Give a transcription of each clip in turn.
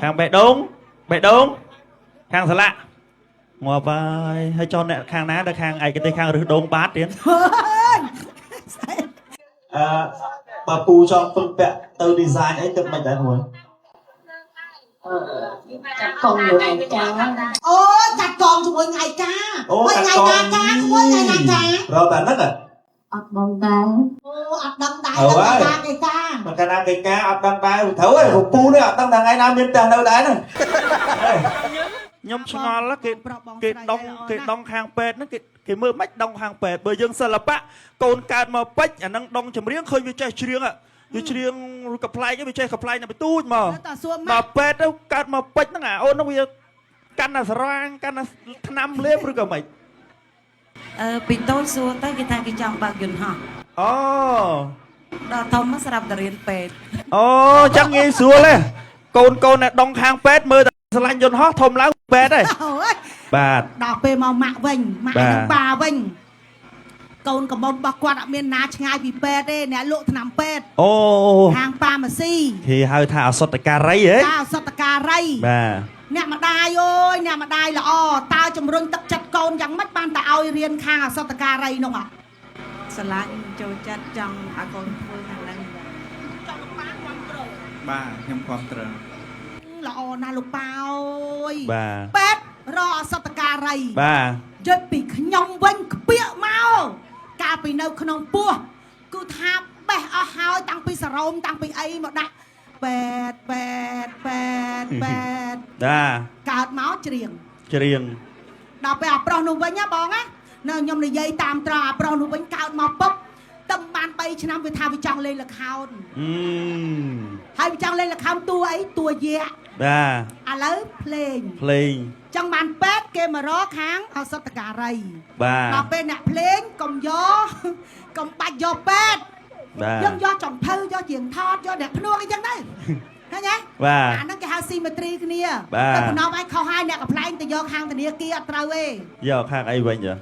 ខាងបេះដូងបេះដូងខាងសន្លាក់ងាប់ហើយហើយចុះអ្នកខាងណាដល់ខាងឯកទេសខាងរឹសដូងបាតទៀត អឺបើពូចង់ពឹងពាក់ទៅ design អីទៅមិនដែរមួយ ចាក់កងមួយឯកា អូកាត់កងជាមួយថ្ងៃកា អូ ហើយ កាត់ក ថ្ងៃណាកាងក្មួយថ្ងៃណាកា រកតែហ្នឹងហ៎ អត់បងដែរ អូអត់ដឹងដែរ ត្រូវហើយ ថ្ងៃណាគេកា មិនកាលណាគេការអត់ដឹងដែរត្រូវហើយពូនេះអត់ដឹងថាថ្ងៃណាមានផ្ទះនៅដែរហ្នឹង ខ្ញុំឆ្ងល់ណាគេ ប្រុសបង គេ ស្រី ដង ល្អណាស់ គេដងខាងពេទ្យហ្នឹងគេគេមើលមិនដងខាងពេទ្យបើយើងសិល្បៈកូនកើតមកពេជ្រអាហ្នឹងដងចម្រៀងឃើញវាចេះច្រៀងហ៎វាច្រៀងឬក៏ប្លែកឯងវាចេះក៏ប្លែកណាស់ទៅទូចមក តើសួរម៉ា ដល់ ក់ ពេទ្យទៅកើតមកពេជ្រហ្នឹងអាអូនហ្នឹងវាកាន់តែសរាងកាន់តែថ្នាំលេបឬក៏មិន អឺពីតូចសួរទៅគេថាគេចង់បើកយន្តហោះ អូ ដល់ធំមកស្រាប់តែរៀនពេទ្យ អូចឹងងាយស្រួលទេកូនកូនអ្នកដងខាងពេទ្យមើលតែស្រឡាញ់យន្តហោះធំឡើងពេទ្យទេ អូយ បាទ ដល់ពេលមកម៉ាក់វិញម៉ាក់ បាទ នឹងប៉ាវិញកូនកំមុំរបស់គាត់អត់មានណាឆ្ងាយពីពេទ្យទេអ្នកលក់ថ្នាំពេទ្យ អូ ខាងប៉ាម៉ាស៊ី គេហៅថាអសតការីហ៎ ចាអសតការី បាទ អ្នកម្ដាយអើយអ្នកម្ដាយល្អតើជំរុញទឹកចិត្តកូនយ៉ាងម៉េចបានតែឲ្យរៀនខាងអសតការីនោះអ่ะ ស្រឡាញ់ចូលចិត្តចង់ឲ្យកូនធ្វើខាងហ្នឹង បាទខ្ញុំគ្រប់ត្រ ល្អណាស់លោកប៉ាអើយ បាទ ពេទ្យរកអសតការី បាទ យល់ពីខ្ញុំវិញខ្ពៀកមកកាលពីនៅក្នុងពោះគឺថាបេះអស់ហើយតាំងពីសរោមតាំងពីអីមកដាក់ពេទ្យពេទ្យពេទ្យពេទ្យ ដា កើតមកច្រៀង ច្រៀង ដល់ពេលអាប្រុសនោះវិញណាបងណានៅខ្ញុំនិយាយតាមត្រង់អាប្រុសនោះវិញកើតមកពុបតំបាន3ឆ្នាំវាថាវាចង់លេងល្ខោន អឺ ហើយវាចង់លេងល្ខោនតួអីតួយៈ បាទ ឥឡូវភ្លេង ភ្លេង ចង់បានពេទ្យគេមករកខាងឱសថការី បាទ ដល់ពេលអ្នកភ្លេងកុំយក កុំបាច់យកពេទ្យ បាទ យើងយកចំភៅយកជាងថតយកអ្នកភ្នួកអីចឹងទៅឃើញទេ បាទ អាហ្នឹងគេហៅស៊ីមេទ្រីគ្នា បាទ តែភ្នំឯងខុសហើយអ្នកកំប្លែងទៅយកខាងធនាគារអត់ត្រូវទេ យកខាងអីវិញចា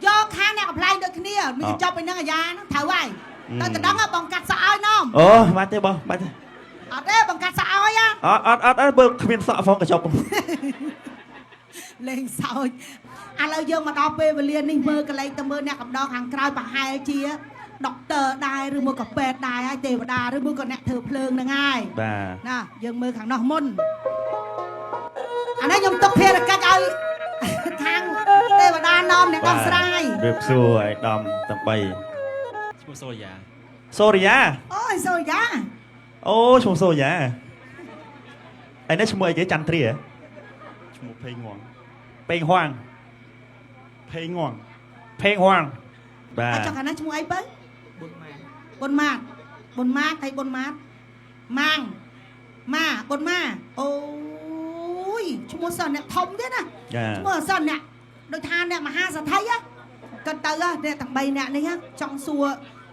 យកខាងអ្នកកំប្លែងដូចគ្នាមានកញ្ចប់ឯហ្នឹងអាយ៉ាហ្នឹងត្រូវហើយ អឺ ទៅកណ្ដឹងហ៎បងកាត់សក់ឲ្យនំ អូបាត់ទេបងបាត់ទេ អត់ទេបងកាត់សក់ឲ្យហ៎ អត់អត់អត់អត់បើគ្មានសក់ផងកញ្ចប់ លេងសើចឥឡូវយើងមកដល់ពេលវេលានេះមើលកលែងទៅមើលអ្នកកំដរខាងក្រោយប្រហែលជាដុកទ័រដែរឬមួយក៏ពេទ្យដែរហើយទេវតាឬមួយក៏អ្នកធ្វើភ្លើងហ្នឹងហើយ បាទ ណាយើងមើលខាងនោះមុនអានេះខ្ញុំទុកភារកិច្ចឲ្យ ខាងទេវតានាំអ្នកដោះស្រាយ រៀបសួរឲ្យដំទាំង ឈ្មោះសូរិយា 3សូរិយា អូយសូយ៉ា អូឈ្មោះសូរិយាឯនេះឈ្មោះអីគេចន្ទ្រាហ៎ ឈ្មោះភេងងង ពេងហួង ភេងងង ភេងហួងបាទ អត់ចង់ខាងនោះឈ្មោះអីបើប៊ុនម៉ាតប៊ុនម៉ាតហើយប៊ុនម៉ាតម៉ាងម៉ាប៊ុនម៉ាអូយឈ្មោះសិស្សអ្នកធំទៀតណា ចា ឈ្មោះសិស្សអ្នកដូចថាអ្នកមហាសទ្ធិហ៎គាត់ទៅហ៎អ្នកទាំង3អ្នកនេះហ៎ចង់សួរ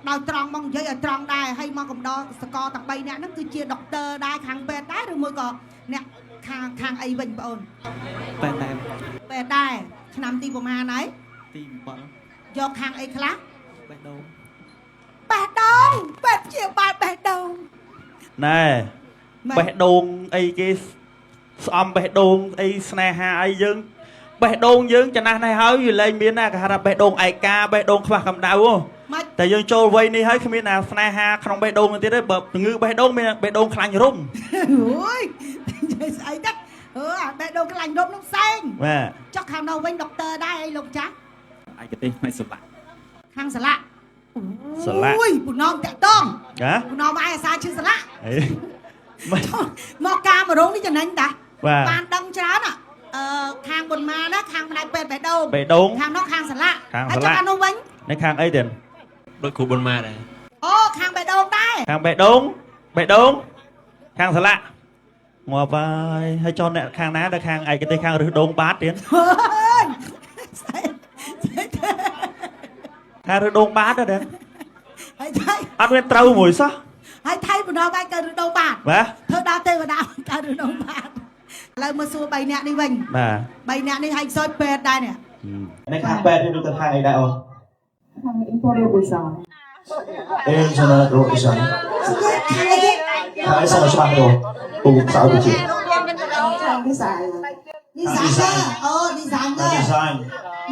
ដោយត្រង់មកនិយាយឲ្យត្រង់ដែរហើយមកកំដរសកលទាំង3អ្នកហ្នឹងគឺជាដុកទ័រដែរខាងពេទ្យដែរឬមួយក៏អ្នកខាងអីវិញបងអូន បែបតែ ពេទ្យដែរឆ្នាំទីប្រហែលហើយ ទី7 យកខាងអីខ្លះ បេះដូង បេះដូងពេទ្យព្យាបាលបេះដូង ណែ ម៉េច បេះដូងអីគេស្អំបេះដូងអីស្នេហាអីយើងបេះដូងយើងចំណាស់នេះហើយវាលែងមានណាគេហៅថាបេះដូងឯកាបេះដូងខ្វះកម្ដៅហ៎ ម៉េច តែយើងចូលវ័យនេះហើយគ្មានអាស្នេហាក្នុងបេះដូងទៀតទេបើជំងឺបេះដូងមានបេះដូងខ្លាញ់រុំ អូយនិយាយស្អីទៅអឺអាបេះដូងខ្លាញ់រំនោះផ្សេង បាទ ចុះខាងនោះវិញដុកទ័រដែរអីលោកចាស់ ឯកទេសផ្នែកសិល្បៈ ខាងសាឡាក់ សាឡាក់ អូយពូណងតាក់តង ណា ពូណងឯអាសាឈឺសាឡាក់ អីមិន មកការមករងនេះចំណេញតា បាទ បានដឹងច្រើនអ่ะអឺខាងបុនម៉ាណាខាងផ្នែកពេទ្យបេះដូង បេះដូង ខាងនោះខាងសាឡាក់ ខាង ហើយ សាឡាក់ ចុះខាងនោះវិញ នៅខាងអីទៀត ដូចគ្រូប៊ុនម៉ាដែរ អូខាងបេះដូងដែរ ខាងបេះដូងបេះដូងខាងសាឡាក់ងាប់ហើយហើយចុះអ្នកខាងណាដល់ខាងឯកទេសខាងរឹសដូងបាតទៀត អើយស្អីស្អីទេ ខាងរឹសដូងបាតទេ ហើយថៃ អត់មានត្រូវមួយសោះ ហើយថៃពូណងឯងកើតរដូវបាត បាទ ធ្វើដល់ទេវតាកើតរដូវបាតឥឡូវមកសួរ3នាក់នេះវិញ បាទ 3នាក់នេះហើយសោយពេទ្យដែរនេះ នេះខាងពេទ្យឬទៅខាងអីដែរអូន ខាង improvisation អេចំណរោអ៊ីសាន ស្គាល់ខាងអីគេ ខាងអីសូមឲ្យច្បាស់ទៅពូខ្សោយទៅជា ខ design. Designer អូ designer. Design.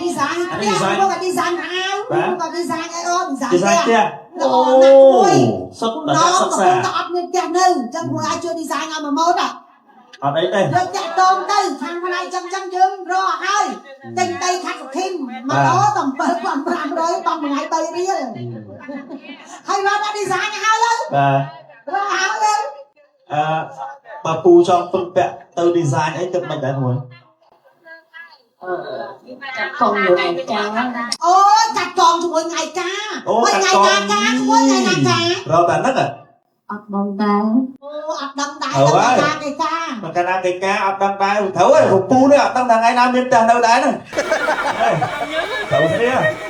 Design ផ្ទះមកក៏ design អាវមកក៏ design អីអូ design design ផ្ទះ ល្អ អូ ណាស់មួយ សុទ្ធតែអ្នកសិក្សា កំពុងតែអត់មានផ្ទះនៅអញ្ចឹងពួកអាចជួយ design ឲ្យមួយម៉ូត អត់អីទេ យើងតាក់តងទៅខាងផ្នែកចឹងចឹងយើងរកឲ្យទិញដីខាត់សុខិមមកអូតែ7500បងមួយថ្ងៃ3រៀលហើយរកដល់ design ឲ្យហើយ បាទ រកឲ្យហើយ អឺបើពូចង់ពឹងពាក់ទៅ design អីទឹកមិនដែរមួយ អឺកាត់កងយកឯកា អូកាត់កងជាមួយថ្ងៃការ អូ ហើយថ្ងៃ កាត់កង ណាការជាមួយថ្ងៃណាការ រកតែហ្នឹងហ៎ អត់បងដែរ អូអត់ដឹងដែរ ត្រូវហើយ ថ្ងៃណាគេការ មកកាលណាគេការអត់ដឹងដែរត្រូវហើយពូនេះអត់ដឹងថាថ្ងៃណាមានផ្ទះនៅដែរហ្នឹងត្រូវគ្នា។